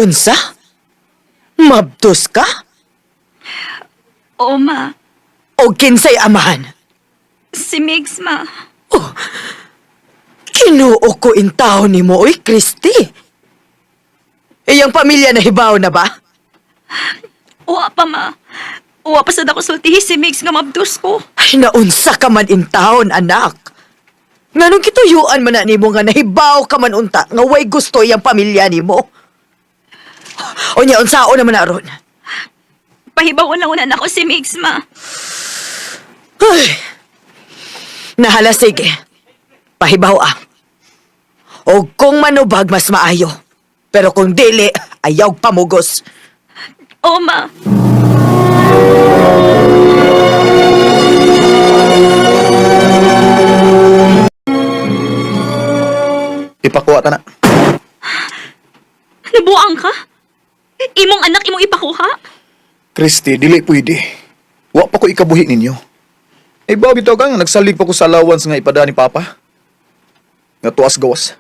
Unsa? Mabdos ka? Oo, ma. O kinsay amahan? Si Migs, ma. Oh, Kinuo ko intaw ni mo, oy, Christy. Iyang pamilya na hibaw na ba? Uwa pa, ma. Uwa pa sad ako sultihi si Migs nga mabdos ko. Ay, naunsa ka man intawon, anak. Nganong kituyuan man na nimo nga nahibaw ka man unta nga way gusto iyang pamilya nimo. O niya, unsao naman na ron. Pahibaw lang una nako si Migs, ma. Ay, nahala sige. Pahibaw ah. O kung manubag mas maayo. Pero kung dili, ayaw pamugos. Oo, ma. Ipakuha ta na. Nabuang ka? Imong anak imong ipakuha? Christy, dili pwede. Wa pa ko ikabuhi ninyo. Eh, ba, bitaw ka nga, nagsalig pa ko sa allowance nga ipada ni Papa. Nga tuas gawas.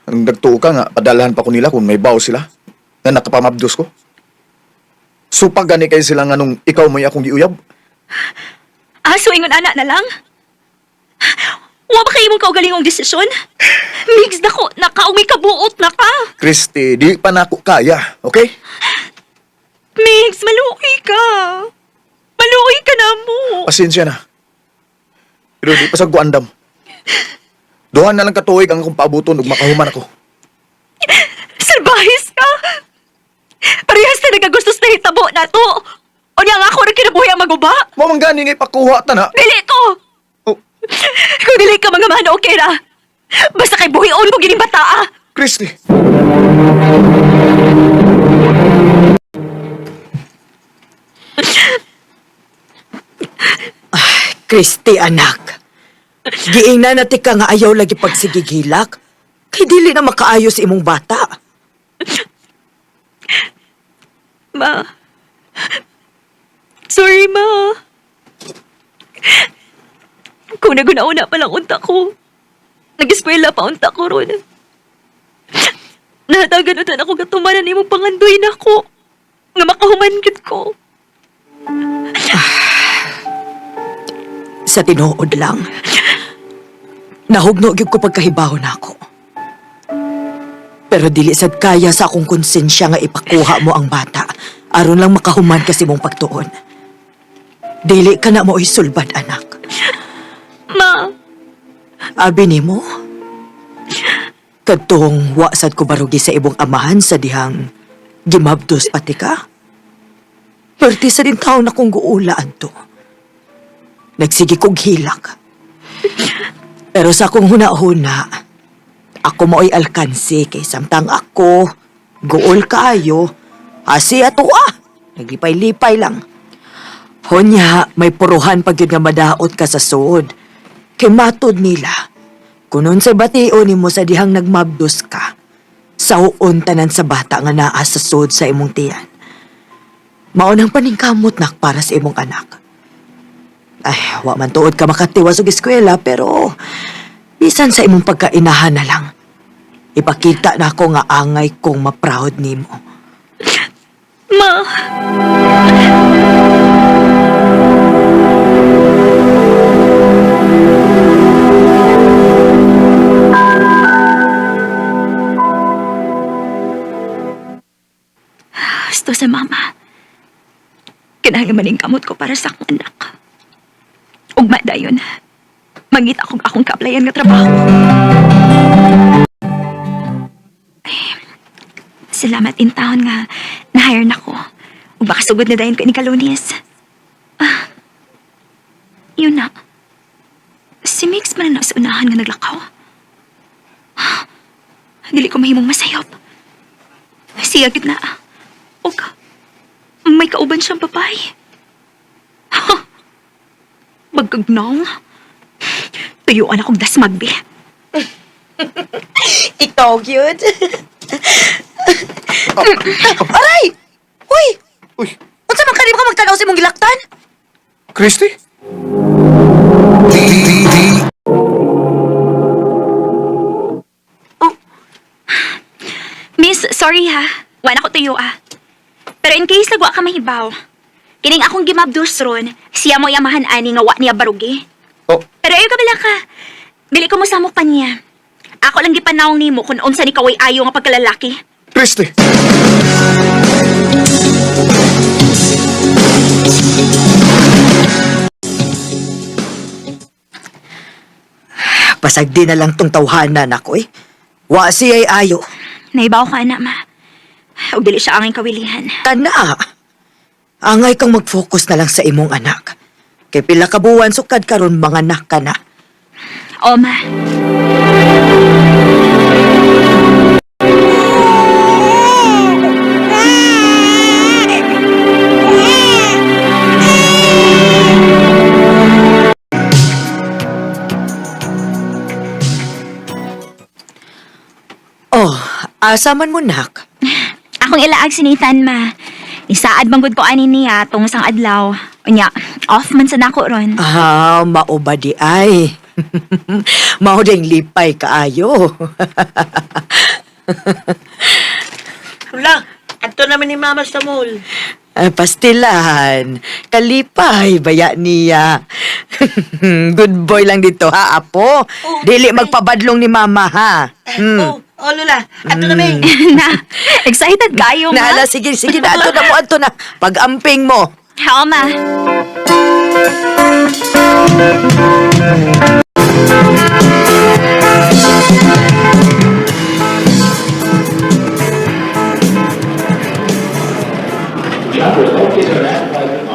Ang nagtuo ka nga, padalahan pa ko nila kung may baw sila. Nga nakapamabdos ko. Supa gani kay sila nga nung ikaw may akong giuyab. Ah, so ingon ana na lang? Wa ba kay imong kaugalingong desisyon? Migs, dako, naka, may kabuot na ka. Christy, di pa nako kaya, okay? Migs, maluoy ka. Maluoy ka na mo. Pasensya na. Pero di pa sa guandam. Duhan na lang katuig ang akong paabuton ug makahuman ako. Salbahis ka. Parehas na nagagustos na hitabo na to. O niya nga ako rin kinabuhi ang maguba. Mao man gani nga ipakuha ta na. Dili ko. Oh, Kung dili ka mga mano, okay ra. Basta kay buhion ko gining bataa. Christy. Christy, anak. Giingnan na ti ka nga ayaw lagi pagsigigilak. Kay dili na makaayos imong bata. Ma. Sorry, ma. Kung naguna-una pa lang unta ko. Nag-eskwela pa unta ko ron. Nahatagan unta na ako katumanan imong pangandoy na ko. Nga makahuman gyud ko. Sa tinuod lang. Nahugno gyud ko pagkahibaw na ako. Pero dili sad kaya sa akong konsensya nga ipakuha mo ang bata aron lang makahuman kasi mong pagtuon. Dili ka na mo sulbad, anak. Ma, Abi nimo? Kadtong wa sad ko barugi sa ibong amahan sa dihang gimabdos pati ka. Perti sa din taon akong guulaan to. Nagsige kog hilak. Pero sa akong huna-huna, ako mao'y alkansi kay samtang ako, guol kaayo, asi ato ah, naglipay-lipay lang. Honya, may puruhan pag yun nga madaot ka sa suod. Kay matod nila, kunon sa batio nimo sa dihang nagmabdos ka, sauon tanan sa bata nga naa sa suod sa imong tiyan. Maunang paningkamot nak para sa imong anak. Ay, wa man tuod ka makatiwas og eskwela pero bisan sa imong pagkainahan na lang. Ipakita na ako nga angay kong ma-proud nimo. ma. Gusto sa mama. Kinahanglan maning kamot ko para sa akong anak. Ugma dayon. Mangita akong akong kaaplayan nga trabaho. Ay, salamat in taon nga na-hire na ko. Ug baka sugod na dayon ko ni Kalunis. Ah, yun na. Si Mix man na sa unahan nga naglakaw. Ah, dili ko mahimong masayop. Siya gid na. Og may kauban siyang babae. Ha! Magkagnong. Tuyuan akong dasmagbi. Ikaw, cute. Aray! Uy! Uy, Unsa man kanimo ka magtanaw sa imong gilaktan? Christy? Miss, sorry. Sorry ha, wala ko tuyo ah. Pero in case nagwa ka mahibaw, kining akong gimabdus ron, siya mo yamahan ani nga wa niya barugi. Oh, Pero ayo kabila ka. Bili ko mo samok pa niya. Ako lang gipanawong nimo kung unsa ni kaway ayo nga pagkalalaki. Christy! Pasag di na lang tong tawhanan ako eh. Wa siya'y ayo. Naibaw ka na, ma. Ug dili siya angay kawilihan. Kana. Angay kang mag-focus na lang sa imong anak. Kay pila ka buwan sukad karon mga anak ka na. O, ma. Oh, asa man mo nak? Akong ilaag si Nathan, ma. Isaad manggod ko ani niya tong sang adlaw. Unya, off man sa nako ron. Ah, mao ba di ay? Mao ding lipay kaayo. Wala, ato naman ni Mama sa mall. Ay, pastilan. Kalipay, baya niya. Good boy lang dito, ha, apo? Oh, Dili ay. magpabadlong ni mama, ha? Mm. Oh, oh Lola, ato namin. Na, excited kayo, ma. Naala, sige, sige na. Ato na mo, ato na. Pag-amping mo. Oo, ma.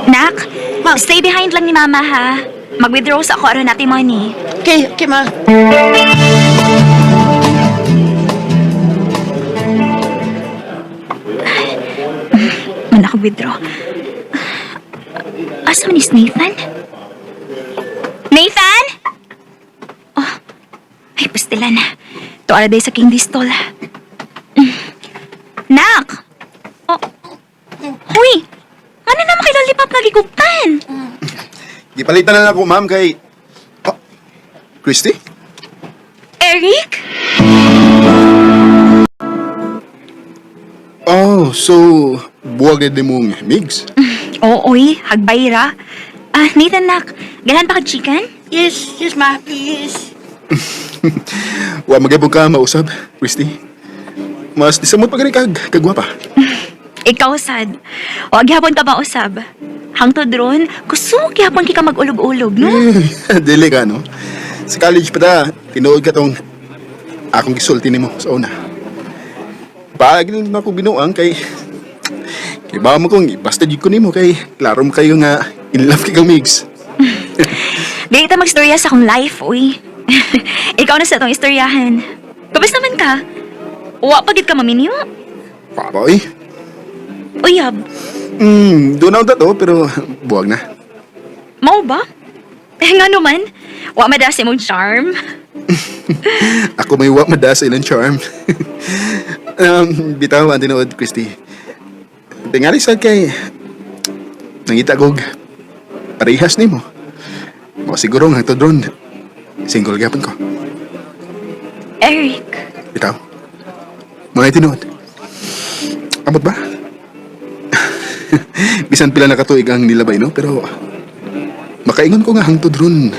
Nak, stay behind lang ni Mama, ha? Mag-withdraw sa ako aron natin money. Okay, okay, Ma. Man ako withdraw. Asa man is Nathan? Nathan? Oh, ay, pastilan. Tuara day sa King Distol. Nak! Oh, huy! Ano naman kay Lollipop nagigugtan? Gipalitan na lang ako, ma'am, kay... Oh, Christy? Eric? Oh, so buwag na din mong migs. Oo, oy, hagbay ra. Ah, Nathan, nak. Ganahan pa ka chicken? Yes, yes, Ma, please. Wa magyapon ka mausab, Christy. Mas disamot pa gani kag kagwapa. Ikaw, sad. O, gihapon ka ba usab? Hangtod ron, kusog gihapon kika mag-ulog-ulog, no? Dili ka no. Sa college pa ta, tinuod ka tong akong gisulti nimo sa una. Paagi na ako binuang kay kay ba mo kong basta jud ko nimo kay klaro mo kayo nga in love kay kang migs. Di kita magstorya sa akong life, uy. Ikaw na sa itong istoryahan. Kabas naman ka. Wa pagid ka maminyo. Papa oy. Uyab, Doon na to pero buwag na. mao ba? Eh, nga naman. Wa madasi mong charm. Ako may wa mada sa ilang charm. Bitaw ang tinuod, Christy. Tingali sa kay nangita kog parehas nimo. Mo siguro nga hangtod ron. Single gyapon ko. Eric, Bitaw. Mo na tinuod. Amot ba? Bisan pila na katuig ang nilabay no, pero makaingon ko nga hangtod ron.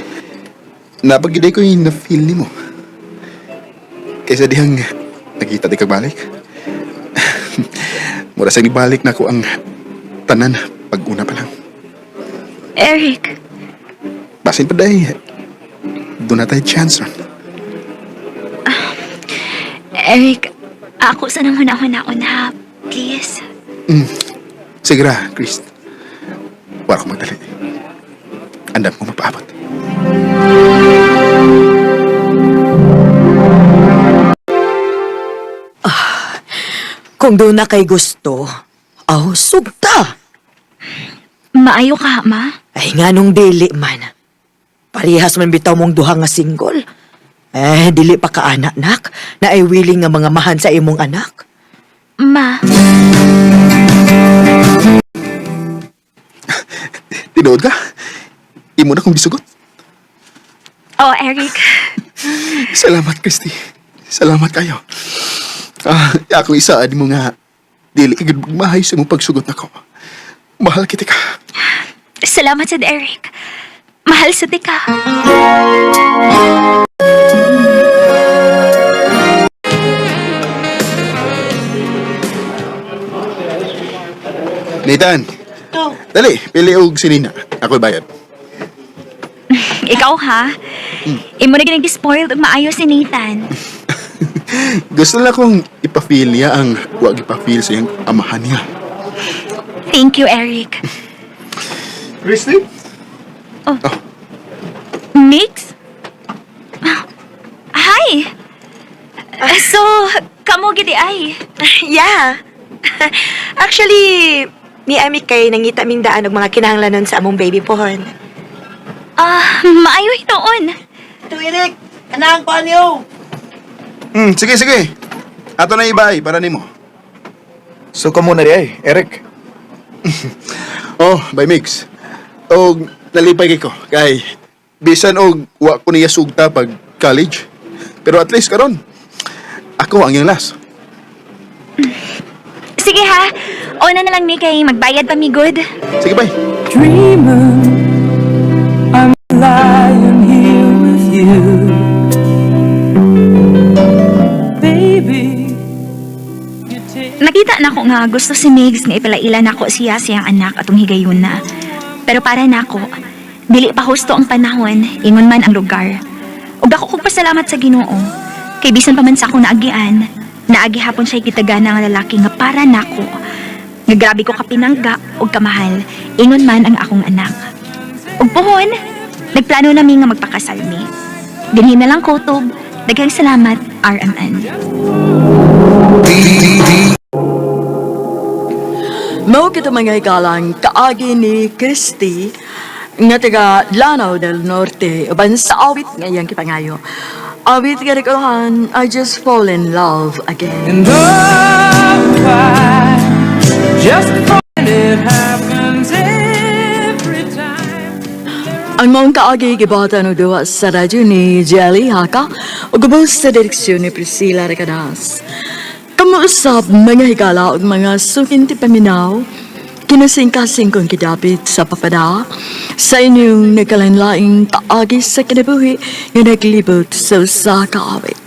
Napagiday ko yung na-feel nimo. Kaysa dihang nagkita di kagbalik. Mura sa nibalik na ko ang tanan pag una pa lang. Eric. Basin pa day. Doon na tayo chance ron. Eric, ako sa nang huna-huna ha. Please. Sige ra, Chris. Wala ko magdali. Andam ko mapaabot. Kung doon na kay gusto, aw, sugta. Maayo ka, ma. Ay, nga nung dili man. Parehas man bitaw mong duha nga single. Eh, dili pa ka anak, nak, na ay willing nga mga mahan sa imong anak. Ma, Tinuod ka? Imo na kong gisugot. oh, Eric. Salamat, Christy. Salamat kayo. Ah, ako isaad mo nga dili ka gud magmahay sa imong pagsugot nako. Mahal kita ka. Salamat sad, Eric. Mahal sad ka. Nathan, To. dali, pili og sinina. Ako'y bayad. Ikaw ha? Imo na gining spoiled ug maayo si Nathan. Gusto lang kong ipa-feel niya ang wag ipa-feel sa iyang amahan niya. Thank you, Eric. Christy? Oh. Mix? Hi! So, kamo gidi ay. Yeah. Actually, ni Ami kay nangita ming daan og mga kinahanglanon sa among baby pohon. Ah, maayo hinoon. To, Eric. Anang pa niyo. Sige, sige. Ato na ibay para nimo. So kamo na rin ay, Eric. Oh, by mix. Og nalipay kay ko kay bisan og wa ko niya sugta pag college. Pero at least karon ako ang iyang last. Sige ha. Una na lang mi kay magbayad pa mi good. Sige, bye. Dreaming, I'm lying here with you. Baby, you take Nakita na ko nga gusto si Migs nga ipalaila nako siya siyang anak atong higayuna. Pero para nako, dili pa husto ang panahon, ingon man ang lugar. Ug ako kong pasalamat sa Ginoo. Kay bisan pa man sa akong naagian, naagi hapon siya gitagana nga lalaki nga para nako. Nga grabe ko kapinangga ug kamahal, ingon man ang akong anak. Ug puhon, nagplano nami nga magpakasal mi. Dinhi na lang kutob. Daghang salamat, RMN. Mao kita mga higalang kaagi ni Christy nga taga Lanao del Norte uban sa awit nga iyang kipangayo. Awit nga rikuhan, I just fall in love again. And oh, I just find it happens every time. Ang maong kaagi gibata og duwa sa radyo ni Jelly Haka ug ubos sa direksyon ni Priscilla Recadas. Kamuusap mga higala ug mga sukin ti paminaw, kinasingkasing kong kidapit sa papada sa inyong nagkalainlaing kaagi sa kinabuhi nga naglibot sa usa ka awit.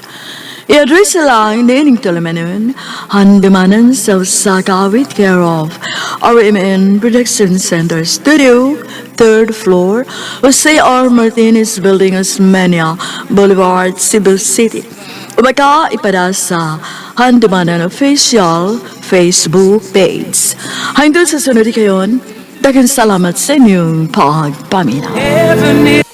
I-address lang nining tulumanon, handumanan sa usa ka awit, care of RMN Production Center Studio, third floor, Jose R. Martinez Building, Osmeña Boulevard, Cebu City. Ubaka ipada sa Handumanan Official Facebook page. Hanggang sa sunod kayon, daghang salamat sa inyong pagpaminaw. Heaven.